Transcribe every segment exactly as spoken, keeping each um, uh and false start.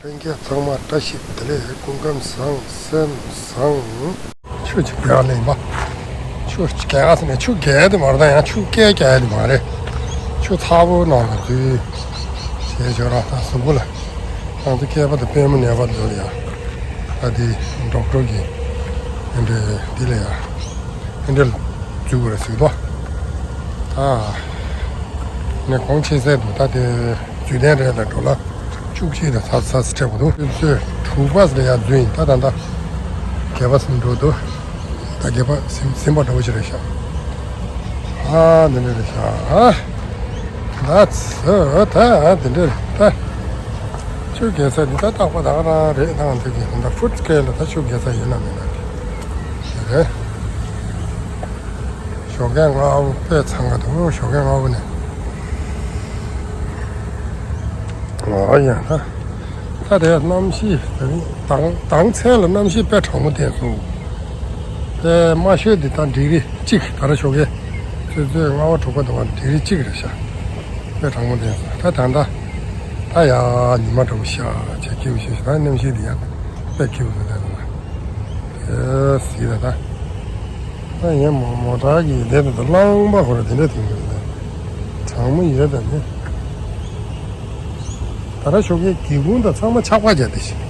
ལྷན་རྒྱས་ཚང་མ་བཀྲ་ཤིས་བདེ་ལེགས། སྐུ་ཁམས་བཟང་། སེམས་བཟང་། ཆུ་ཅིག་རྒྱག་ལེ་ཡིན་པ། ཆུ་ཅིག་རྒྱག་ཟེར་ནས་ཆུ་རྒྱག་དེ་མ་རེད། ད་ཡང་ཆུ་སྐྱེལ་རྒྱག་དེ་མ་རེད། ཆུ་ཚ་པོ་ནང་ལ་དུས་བྱས་བྱོས་ར། ད་གཟུགས་པོ་ལ་ང་ཚོ་སྐྱེས་པ་དང་པད་མོ་ནད་པ་འདུག་ལ་ཡ། ད་དེ་ཌོག་ཊར་གི་ཨེ་འདྲ་འདི་ལ་ཡ། ཨེ་འདྲ་འཛུལ་དགོས་རེད་ཟེར་གི་འདུག་ད་ནས་གོང་ཆེ་ཚད་འདུག་ད་དེ། བརྒྱུད་ལྡན་རེད་ལ་འགྲོ་ལ་བཅུ་གཅིག་དང་ཚ་ཚ་སྤྲད་པ་འདུག་ཆུ་ཚོད་དྲུག་པ་ལ་ཡར་འཛུལ་ཡིན། ད་ད་ད་བརྒྱད་པ་ཟིན་འགྲོ་འདུག་ད་བརྒྱད་པ་ཟིན་ཟིན་པ་འདྲ་བོ་ཞིག་རེད་ཤག་ཨ་འདི་འདྲ་རེད་ཤག་ཨ་ད་ཚོ་ད་འདི་འདྲ་རེད། ད་ཆུ་རྒྱག་ས་འདི་ད་རྟག་པ་ད་ག་རང་རེད། ད་ང་ཚོ་གི་ད་ཧྥུ་རི་ཁེ་ལ་ད་ཆུ་རྒྱག་ས་ཡིན་ན་མིན་ན་དེ་རེད། ཞོགས་ཀས་སྔ་པོ་དཔེ་འཚང་ཁ་འདུག་ཞོགས་ཀས་སྔ་པོ་ནས། ཨོ་ཡ། ད་ད་དེ་གནམ་གཤིས་དེ་རིང་དང་དང་ཚན་ལ་གནམ་གཤིས་དཔེ་གྲང་མོ་བསྟན་སོང་། དེ་དམའ་ཤོས་དེ་ད་ཌིག་རི་གཅིག་ད་ར་ཞོགས་ཀས་ཆུ་ཚོད་ལྔ་པ་དྲུག་པ་དུ་བ་ཌིག་རི་གཅིག་རེད་ཤག་དཔེ་གྲང་མོ་བསྟན་སོང་། ད་ད་ད་ད་ཡ་ཉི་མ་འདྲ་པོ་ཤར་བྱས་སྐྱིད་པོ་ཞིག་ད་གནམ་གཤིས་དེ་ཡ་དཔེ་སྐྱིད་པོ་འདུག་ད་ད་ད་དེ་སྲིད་ད་ད། ད་ཡིན་མོ་མོ་ཊ་གི་དེ་དེ་རླངས་པ་ཧོར་དེ་འདྲ་དེ་འདྲ་དེ་གྲང་མོ་ཡོད་ད་ནི། ད་ར་ཞོགས་ཀས་སྒེའུ་ཁུང་དང་ཚང་མ་ཆག་པ་བྱས་ཏེ་ཤི།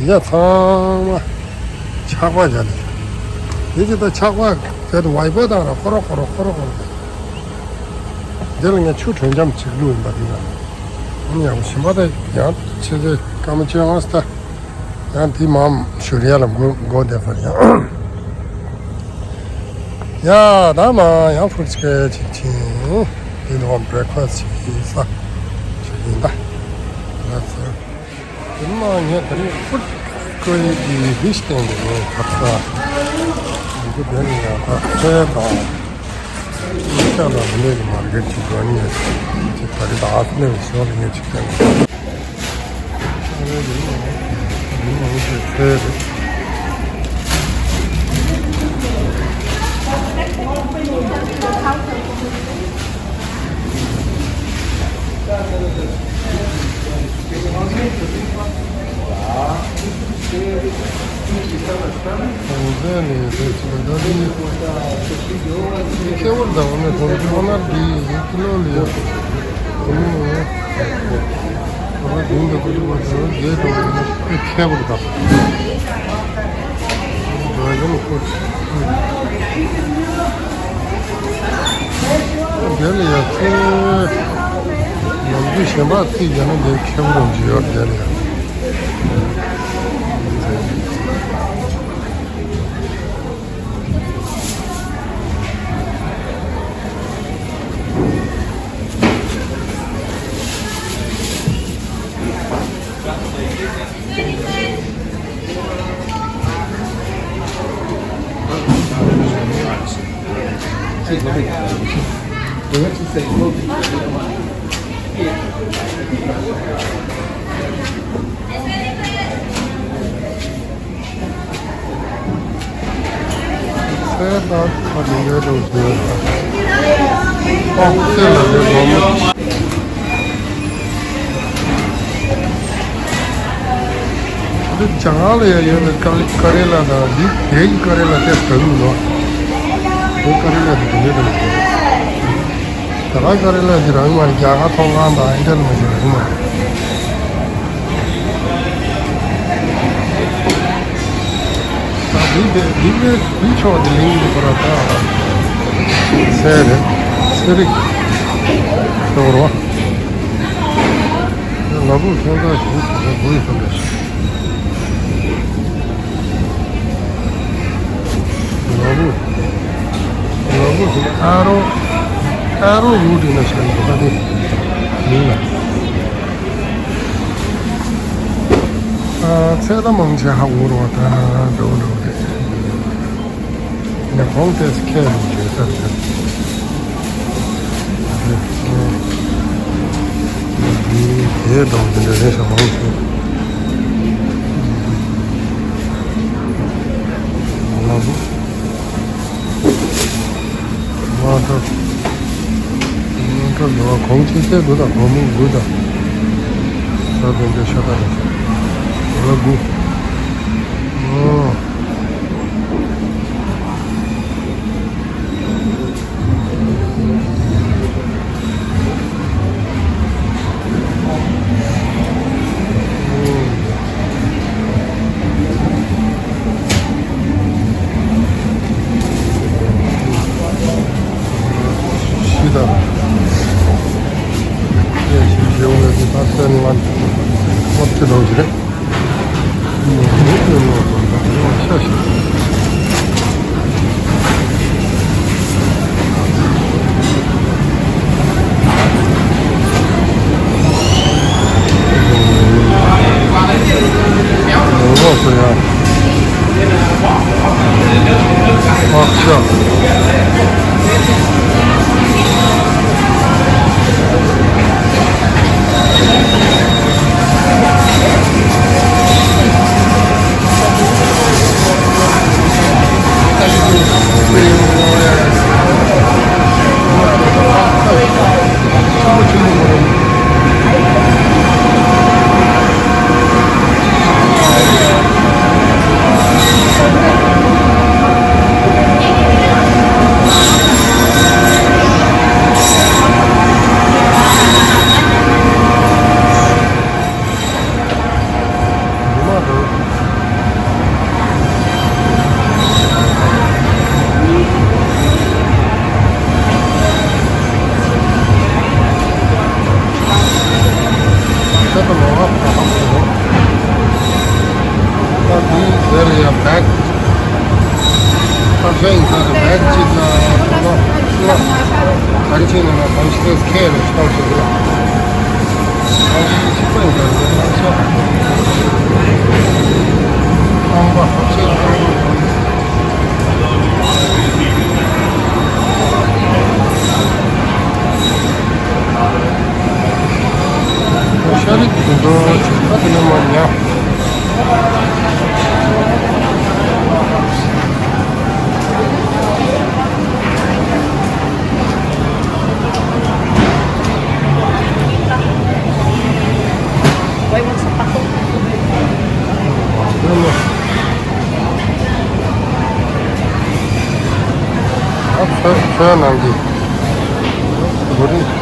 ཡ་ཚང་མ་ཆག་པ་བྱས་ཏེ་ཤི། དེ་ཅི་ད་ཆག་པ་བྱས་ཏེ་ཝའི་ཕའི་དང་ར་ཁོ་རོ་ཁོ་རོ་ཁོ་རོ་ཁོ་རོ། དེ་ལ་ངས་ཆུ་དྲོད་འཇམ་ཅིག་བླུགས་ཡིན་པ་དེ་ཡང་། ཨ་ནི་ཡང་ཞིམ་པ་དེ་ཡང་ཆེ་ཆེ་སྐར་མ་བཅོ་ལྔ་ད། ཡང་དེ་མམ་ཞུ་རེ་ལ་མགོ་མགོ་བསྡད་ས་ཡང་། ཡ་ད་མ་ཡང་ཧྥུ་རི་ཁེ་ཅིག་ཕྱིན། དེ་ནང་བྷི་རེག་ཕ་སི་ཅིག་ཡིན་ས་ཞིག་ཡིན་ད། ལ་ཚོ། དེ་མ་ངས་དེ་རིང་ཧྥུ་རི་ཁེ་གི་འདི་ཞིག་བསྟན་གི་ཡོད་ད་ས། འདི་དེ་ནི་ཡང་ད་ཚོད་དང་། ཤ་ལ་མི་ལས་ཀྱི་མར་གེད་ཅིག་འགྲོ་ནི་ཡོད་ཅིག་ད་རེ་ད་ཨ་ཕི་ནེ་ཞོར་ལ་ངས་ཅིག་བསྟན་གི་ཡོད། ཁྱེད་བར་དང་འོ་ན་ཁོང་ཁོ་ན་འདི་ཡིན་ཀི་ལོ་ལི་ཡ། ཁོ་ན་འདི་འདི་ཁོ་ཁོ་ཁོ་རྒྱས་འགྲོ་བ་ན་ཁྱད་པར་དང་། འགྲོ་བ་ན་ཁོ་དེ་ལ་ཡ་ཚེ་ནམ་རྒྱུན་གཞན་པ་ཚིག་ཡང་ན་འདི་ཁྱད་པར་འཇུ་ཡོད་དེ་ལ་ཡ། སེ་ད་ཁ་ནི་ཡོད་འགྲོ་ཟེར། ཨོ་སེ་ལ་རེད་སྒོར་མོ། འདི་ཇ་ང་ལ་ཡ་ཡོད་ནི་ཀ་ཀ་རེ་ལ་དང་འདི་དེ་གི་ཀ་རེ་ལ་དེ་དྲག་མི་འདུག་དེ་ཀ་རེ་ལ་དེ་དེ་འདྲ་དྲག་མི་འདུག་ད་ལྟ་ཀ་རེ་ལ་ཞིག་རང་མ་རེད། རྒྱ་གར་ཐོག་ཁང་དང་ཨིན་ཊར་ནེ་ཤ་ནལ་རང་མ་རེད། ད་འདི་འདི་འདི་འདི་འདི་ཕྱོགས་འདི་ལིང་འདི་ཁོ་ར་ད་སེ་རེད། སེ་རིག་ཤོར་བ། ལ་བུ་ཁྱོད་ད་ཞིག་ལ་བུ་ཡི་ཐོག་ནས། ལ་བུ། ལ་བུ་ཟེར་ཨ་རོ། ཨ་རོ་རུ་དེ་ན་ཤར་འདུག་ག་དེ། མིང་ལ། ཨ་ཚད་ལ་མང་ཆེ་ཧ་གོ་རོགས་ད་འགྲོ་འགྲོ་རེད། ནས་གོང་ཏེས་ཁས་ལེན་བྱེད་ས་རེད། དེའི་དེའི་སྒང་དེ་འདྲ་རེད་ཤག་མང་ཆེ། ང་ཚོ་ང་ཚོ་ང་ཚོ་ལོ་གོང་ཆེ་ཆེ་དགུ་དང་སྒོར་མོ་དགུ་དང་། ད་དགོན་པའི་ཤ་སྟག་རེད། ལོ་དགུ། ཨོ། ཤི་ད། ཡེ་ཤི་ཤི་འོང་ཡོད་ཀྱི་ད་སེམས་ལ་ཁོ་ཚོ་ལོག་ཅི་རེད། ཤ་ཤི། ཤ་རིགས་དེ་ཚོ་ཆུ་ཚོད་དེ་ནས་མར་ཉར། ཨ་ཚོད་ཚོད་ནང་གི་བུ་རིགས།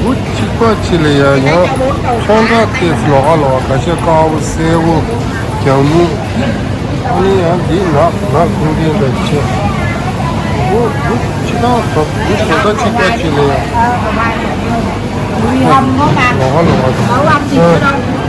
འབུ་གཅིག་པ་གཅིག་ལ་ཡ་ཡང་ཚོང་ཁང་དེ་ལོགས་ཀ་ལོགས་ཀ་ཁ་ཤས་དཀར་པོ་སེར་པོ་གྱང་མུ། ཨ་ནི་ཡང་འདི་ནག་ནག་ཁུང་ཁུང་འདྲ་ཅིག་འབུ་འབུ་ཕྱི་ནང་འབུ་བཟོ་ལྟ་གཅིག་པ་གཅིག་ལ་ཡ། ལོགས་ཀ་ལོགས་ཀ་དང་།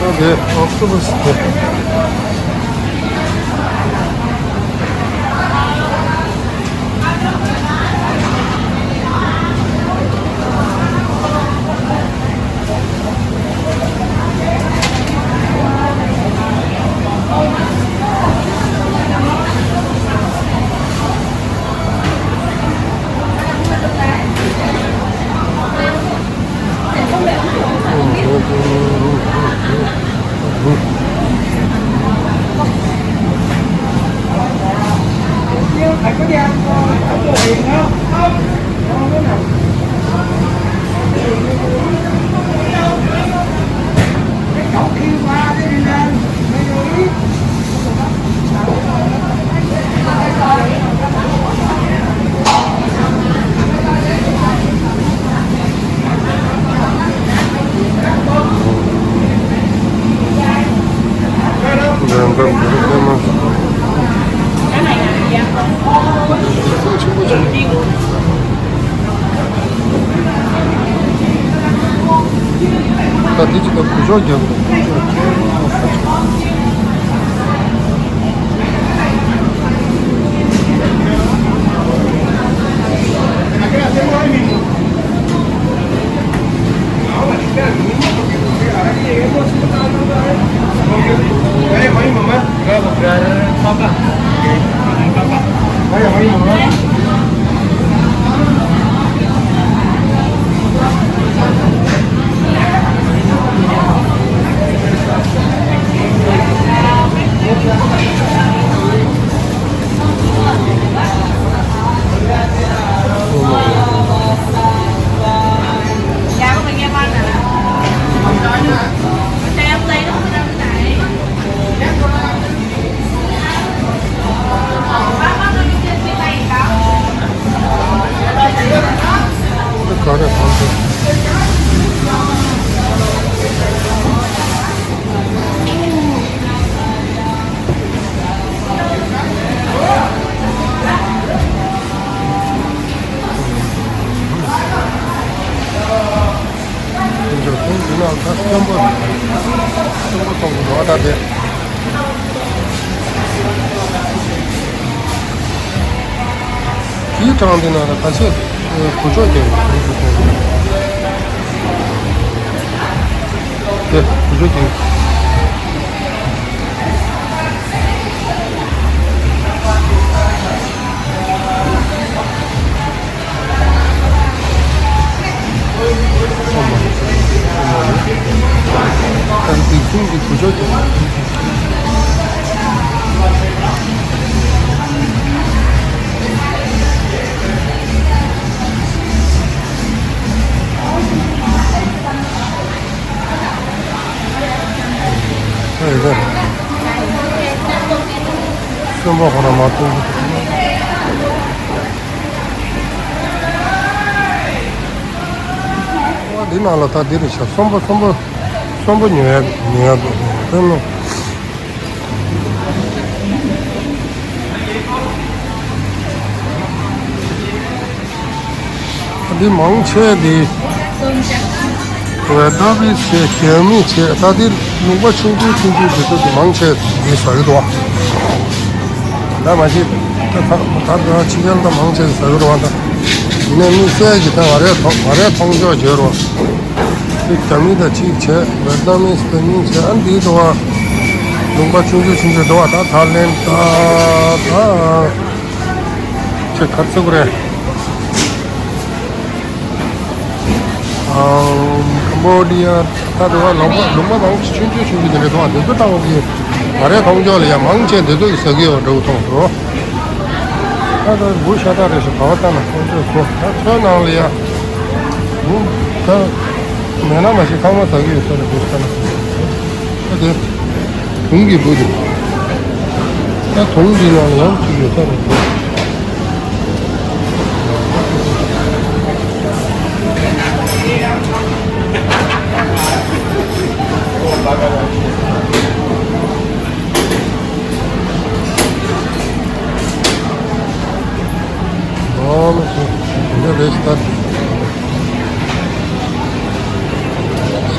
Okay, octopus. དེ་ཅི་ལ་གུ་ཅོག་རྒྱབ་དང་གུ་ཅོག་ཁྱེར་ཁ་ཆུ། ཁྱེད་ཚོ་ཁོང་འདི་ནང་ད་གསོན་པོ། གསོན་པོ་གཏོང་གི་འདུག་ཨ། ད་དེ། དེའི་གྲངས་འདི་ནང་ལ་ཁ་ཤས་གུ་ཅོག་རྒྱབ་ཡོད། གུ་ཅོག་རྒྱབ་ཡོད། དེ་གུ་ཅོག་རྒྱབ་ཡོད། གསོན་པོ་ཁོ་རང་མ་གཏོགས། འདི་ནང་ལ་ད་འདི་རེད་ཤག་གསོན་པོ། གསོན་པོ། གསོན་པོ་ཉོ་ཡ་ཉོ་ཡ་འདུག་དེ་ནི། འདི་མང་ཆེ་འདི་ཝེ་ཏི་ནམ་མིས་བྱས། རྒྱ་མིས་བྱས། ད་འདི་ལུང་པ་ཆུང་ཆུང་ཆུང་ཆུང་འདི་ཚོ་འདི་མང་ཆེ་འདི་ཟ་གི་འདུག་བ། ད་མ་གཞི་ད་ད་ད་ཕྱི་རྒྱལ་ད་མང་ཆེ་ཟ་གི་འདུག་བ། ད་ཡིན་ནའི་དམིགས་བསལ་གྱི་ད་ང་རའི་མཐོང་ང་རའི་མཐོང་ཕྱོགས་བརྗོད་རོགས། དེ་རྒྱ་མི་དང་གཅིག་བྱས། ཝེ་ཏི་ནམ་མིས་དང་གཉིས་བྱས། ཨ་འདི་འདུག་བ། ལུང་པ་ཆུང་ཆུང་ཆུང་ཆུང་འདུག་བ། ད་ཐའི་ལེན་ད་ད་ཁྱེད་གར་ཚུགས་རེད། ཨམ། ཀམ་བོ་ཌི་ཡ། ད་འདུག་བ། ལུང་པ་ལུང་པ་མང་ཆེ་ཆུང་ཆུང་ཆུང་ཆུང་དེ་འདྲ་འདུག་བ། འདི་ཚོ་ལྟ་བུ་གི་ང་རའི་མཐོང་ཕྱོགས་ལ་ཡ་མང་ཆེ་འདི་ཚོ་གི་ཟ་གི་ཡོད་འདྲ་བོ་མཐོང་སོང་། ད་ད་འབུ་ཤ་སྟག་རེད་ཤག་ག་བ་ལྟ་ན་ཁོང་ཚོས་གོ། ད་ཚོའི་ནང་ལ་ཡ་འབུ་ད་མེད་ན་མ་ཤེས། ཚང་མ་ཟ་གི་ཡོད་ས་རེད། འབུ་ཤ་སྟག་ན་ད་དེ་དུང་གི་འབུ་དེ་ད་དུང་འདི་ནང་ལ་ཡང་གཅིག་ཡོད་ས་རེད། ཨོ་མ་ཤེས། འདི་རེད་ཤག་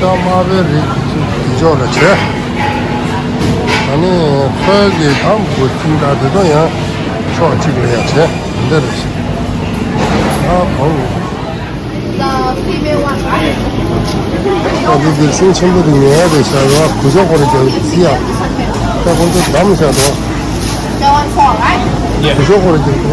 ཤ་དམར་པོའི་རིགས་ཅིག་འདི་ཕྱོགས་ལ་བྱས། ཨ་ནི་ཚོའི་གི་དང་འབུ་ཅིག་འདྲ་དེ་ཚོ་ཡང་ཕྱོགས་གཅིག་ལ་ཡང་བྱས། འདི་འདྲ་རེད་ཤག་ཨ་བང་། ད་འདི་འདིར་སེང་ཆེན་པོ་དེ་ཉོ་ཡ་རེད་ཤག་ཡ་གུ་ཅོག་སྐོར་རེ་རྒྱག་གི་ཡ། ད་ཁོང་ཚོ་བདམས་ཤག་དོ། གུ་ཅོག་སྐོར་རེ་རྒྱག་གི་ཡ།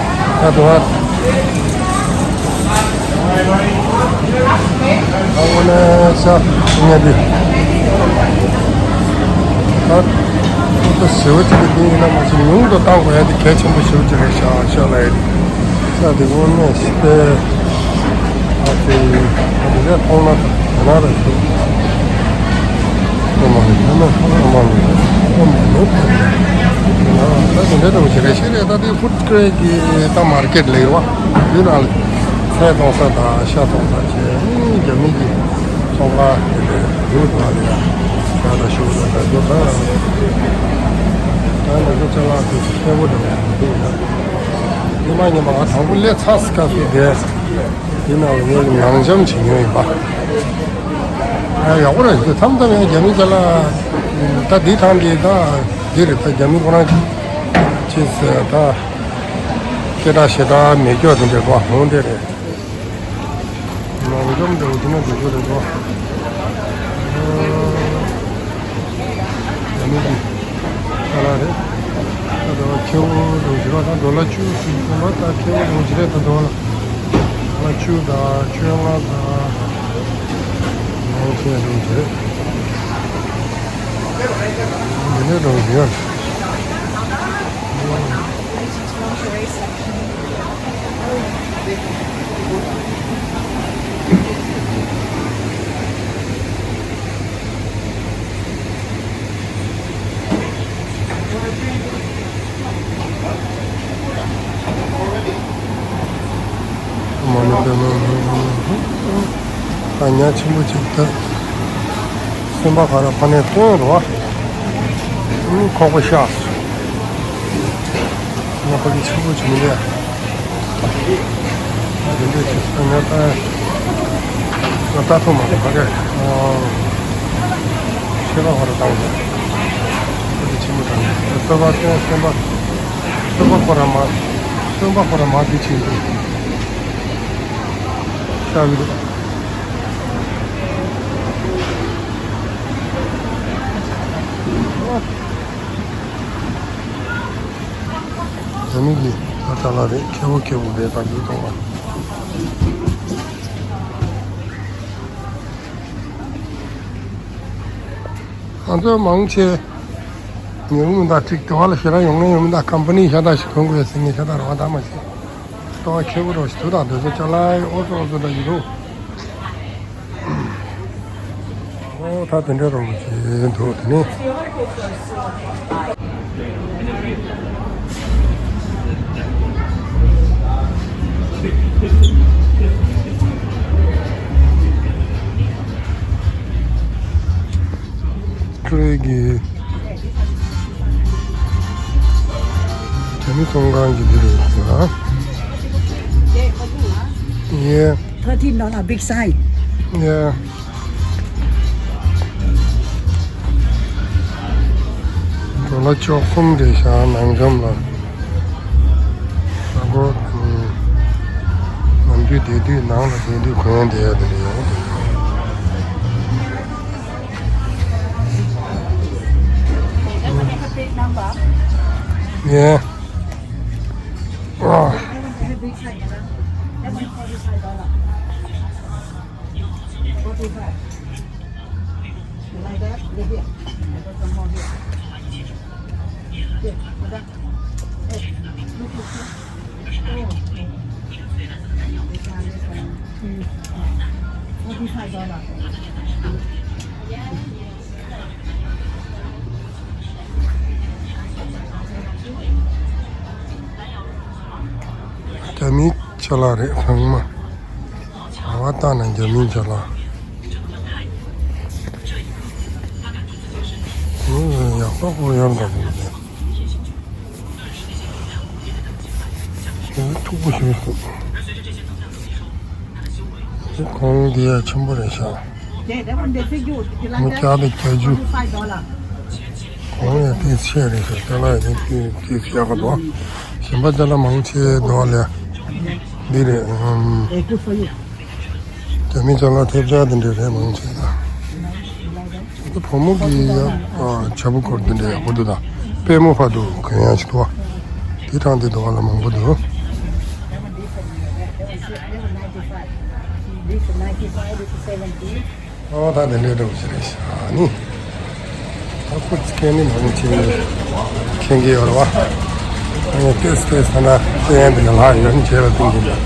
ད་དུང་ཨ་ཨ་འོ་ན་ཤ་ཉལ་དུས། ད་ཁོ་ཚོ་ཞེ་པོ་ཅིག་གི་འདི་ཡིན་ན་མ་གཞི་ཉུང་དུ་བཏང་དགོས་ཡ་དེ་གལ་ཆེན་པོ་ཞེ་པོ་ཅིག་རེད་ཤག་ཤག་ལ་ཡིན། ས་དེ་དངོས་གནས་ཤི་པའི་ཨ་ཙི་ཨ་ཙི་ལས་མཐོང་ན་ད་ན་ར་ཞུ། ཨ་མ་ལི་ཨ་མ་ཨ་མ་ལི་ཨ་མ་ལི་ད་དེ་འདྲ་འདྲ་བོ་ཞིག་རེད་ཤི་རེད། ད་དེ་ཧྥུཌ་ཀྲེ་གི་ད་མར་ཀེཊ་ལས་རེད་བ། དེ་ནང་ལ་ཚལ་གཏོང་ས་དང་ཤ་གཏོང་ས་བྱས་རྒྱ་མི་གི་ཚོང་ཁང་དེ་འདྲ་ཡོད་པ་རེད་ཡ། ཤ་དང་ཤུ་དང་ད་དུ་ད་ད་ནི་ཚོ་ཅ་ལག་དེ་ཚོ་ཁྱད་པར་འདྲ་བོ་འདུག་ཡ། ཉི་མ་ཉི་མ་ང་དང་པོ་སླེབས་ཚར་སྐབས་སུ་དེ་དེ་ནང་ལ་ངས་ནང་འཇམ་བྱེད་མྱོང་ཡིན་པ། ཨ་ཡག་པོ་རེད། དེ་མཚམས་མཚམས་ཡང་རྒྱ་མི་ཅ་ལག་ད་འདི་ཐང་འདི་ད་འདི་རེད། ད་རྒྱ་མི་ཁོ་རང་ཅིག་ད་སྐད་གྲགས་ཞེ་དྲག་མེད་སྐྱོ་དེ་འདྲ་གོ་འོང་དེ་རེད། ནང་འཇམ་འདྲ་བོ་དེ་ན་འགྲོ་རྒྱུ་རེད་དོ། ཡ་མི་འདི་ཁ་ལག་རེད། ད་དོ་ཁེ་བོ་རུ་བཞི་པ་དང་ཌོ་ལར་བཅུ་ཞིག་ཡོང་བ། ད་ཁེ་བོ་རུ་བཞི་རེད། ད་ཌོ་ལར་ཌོ་ལར་བཅུ་དང་བཅོ་ལྔ་དང་ནང་ཁེ་རུ་བཞི་རེད། འདི་ནས་རུ་བཞི་ཡོད། ད་ཉ་ཆེན་པོ་ཅིག་ད་སེམས་པ་ག་ར་ཕ་ནས་བཏོན་རོ། ཁོག་པ་ཤག་ང་ཕ་གི་ཆེན་པོ་བྱུང་ནས། དེ་འདྲས་ཞིག་ང་ལྟ་ང་ལྟ་ཐུབ་མ་རེད་ཕ་གི། ཤེས་པ་ཧོ་ར་བཏང་ཟེར། ཕ་གི་ཆེན་པོ་དང་སྟོན་པ་སྟོན་སྟོན་པ་སྟོན་པ་ཁོ་ར་མ་སྟོན་པ་ཁོ་ར་མ་དེ་ཆེན་པོ་ཤག་གི་འདུག་རྒྱ་མི་གི་ཨ་ཅག་ལགས་རེད། ཁེ་པོ་ཁེ་པོ་རེད། ད་འདི་གཏོང་བ། ང་ཚོ་མང་ཆེ་ཉོ་གི་མི་འདུག་ཅིག་དེ་བ་ལ་ཞེ་དྲག་ཡོང་མཁན་ཡོད་མི་འདུག་ཀམ་པ་ནི་ཤ་སྟག་ཞིག་གོན་དགོས་ཟེར་མཁན་ཤ་སྟག་རེད་བ། ད་མ་ཤེས། ལྟོ་བ་ཁེ་པོ་རོ་ཞིག་འདུག་ད་འདི་ཚོ་ཅ་ལག་ཨོ་ཙོ་ཨོ་ཙོ་འདྲ་ཡིན་འདུག་ཨོ་ད་དེ་འདྲ་རོ་ཞིག་འདུག་དེ་ནི། ཀྲེ་གི་རྒྱ་མི་ཚོང་ཁང་གི་འདི་རེད་ཟེར་ཨ། Yeah. Thirteen dollar, big size. Yeah. ཌོ་ལར་བཅུ་གསུམ་རེད་ཤག་ནང་འཇམ་ལ། ས་གོ་ནམ་རྒྱུན་བསྡད་དུས་ནང་ལ་བསྡད་དུས་གོན་བསྡད་ཡ་དེ་འདྲ་ཡོང་གི་འདུག Yeah. Oh. Forty-five. You like that? Look here. I got some more here. Here, madam. Hey, look, look, look. Forty five dollar. རྒྱ་མིའི་ཅ་ལག་རེད་ཚང་མ། ག་བ་བཏང་ན་རྒྱ་མིའི་ཅ་ལག་ཨུ། ཡག་པོ་ཡོད་འདྲ་པོ་རེད། ཞེ་མཐུག་པོ་ཞིག་སོང་། ཁོང་འདི་ཡ་ཆེན་པོ་རེད་ཤག་མོ་བརྒྱ་དང་བརྒྱད་ཅུ། གོང་ཡང་དེ་ཚད་རེད་ཤག་ཅ་ལག་ཡང་དེ་དེ་ཡག་ག་འདུག་གཞན་པ་ཅ་ལག་མང་ཆེ་འདུག་ལ། འདི་རེད། ཨམ། རྒྱ་མི་ཅ་ལག་ཐེབས་ཆག་དེ་འདྲ་རེད་མང་ཆེ་ད། ད་བུ་མོ་གི་ཡ་ཨ་བྱ་བུ་སྐོར་དེ་འདྲ་ཡག་པོ་འདུག་ད་པད་མོ་བར་དུ་གོན་ཡག་ཞིག་འདུག་དེ་དྲངས་དེ་འདུག་ལ་མང་པོ་འདུག This is ninety-five, this is seventy. ཨོ་ད་དེ་འདྲའི་འདྲ་བོ་ཞིག་རེད་ཤག་ནི། ད་ཁོ་ཚོ་སྐད་ནི་མང་ཆེ་མཁྱེན་གྱི་ཡོད་རེད་བ། ཨེ་ཏེས་ཏེས་ད་ན་ཏེ་ཡན་དེ་ནས་ལྷག་ཡོད་ནི་བྱས་ལ་ཏིང་གི་འདུག